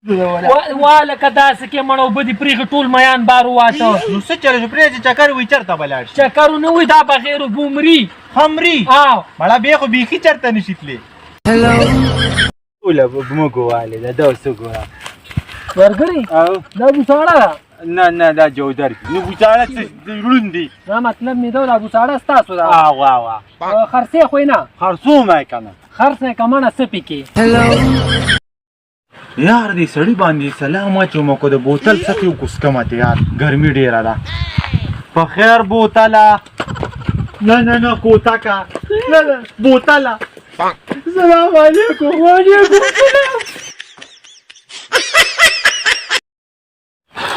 وا لکه داسې کې مړه اوبه دې پرېښې، ټول میان بار وواته. نو څه چل شو؟ پرې چې چکر وي چرته به لاړ شي؟ چکر نه وي دا، بغیر اوبو مري. خمري. او مړه بیا خو بیخي چرته نشي تللی. اوله موږ والي دا دا څه ګوره. ورګړي. او دا بوساړه ده. نه نه، دا جودر نو بوچاړه څه ړوند دي. دا مطلب مې دا، دا بوساړه ستاسو ده؟ وا وا وا. خرڅې خو یې نه؟ خرڅو مې کنه. خرڅ نه کمنه څه پکې؟ یار دې سړی باندې سلام واچوم کو د بوتل څخه یو کوسکه ماته، یار ګرمي ډیره ده. په خیر بوتله. نه نه نه، کوتکا نه نه، بوتله. سلام علیکم. وعلیکم سلام.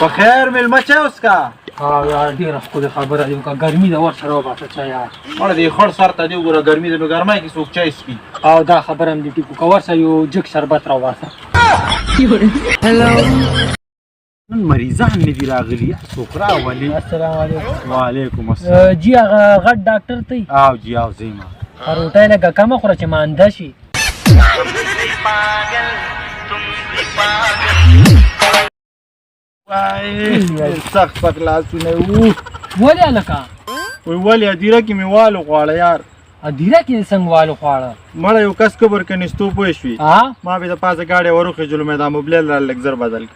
په خیر میلمه، چای وڅکه. ها یار، ډېره ښکلې خبره دی وکړه. ګرمي ده، ورسره وباسه چای یار. مړه دې خړ سر ته دې وګوره، ګرمي ده نو ګرمۍ کې څوک چای څښي؟ او دا خبره هم دې ټیک وکړه. ورسه یو جګ شربت راوباسه. نن مریضان نه دي راغلي، څوک راولي. السلام علیکم. وعلیکم السلام. جی، هغه غټ ډاکټر ته؟ او جی، او زیما. روټۍ لږه کمه خوره چې مانده شي. وای، سخت سخت لاسونه وو. ولې هلکه؟ وای ولې؟ ادیره کې مې والو غواړه یار. ادیره کې څنګه والو خواړه؟ مړه یو کس کبر کنيستو پوه شوي. ها. ما به د پاسه گاډی وروخې جلو مې دا موبایل را لږ زر بدل کړ.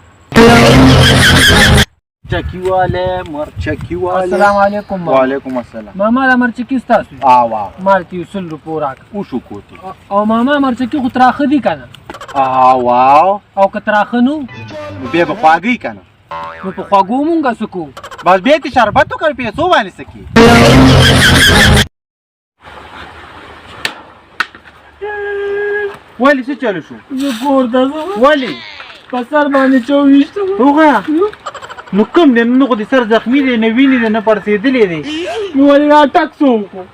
چکی والے، مرچکی والے. السلام علیکم. وعلیکم السلام. ماما، دا مرچکی ستاسو؟ آوا. مال ته یو 100 روپو راکړه. وشو کوتي. او ماما، مرچکی خو تراخه دي که نه؟ آوا. او که تراخه نو؟ بیا به خواږه کنه. نو په خواږو مونږه څه کوو؟ بس بیا ته شربت وکړ، پیسو باندې څه کی. ولې څه چلو شو؟ زه کور ته ځم. ولې؟ په سر باندې چوویشتم. وغه نو کوم دی؟ نو خو دې سر زخمی دی، نه وینې دی، نه پړسېدلی دی. نو ولې را ټک څه وکړو؟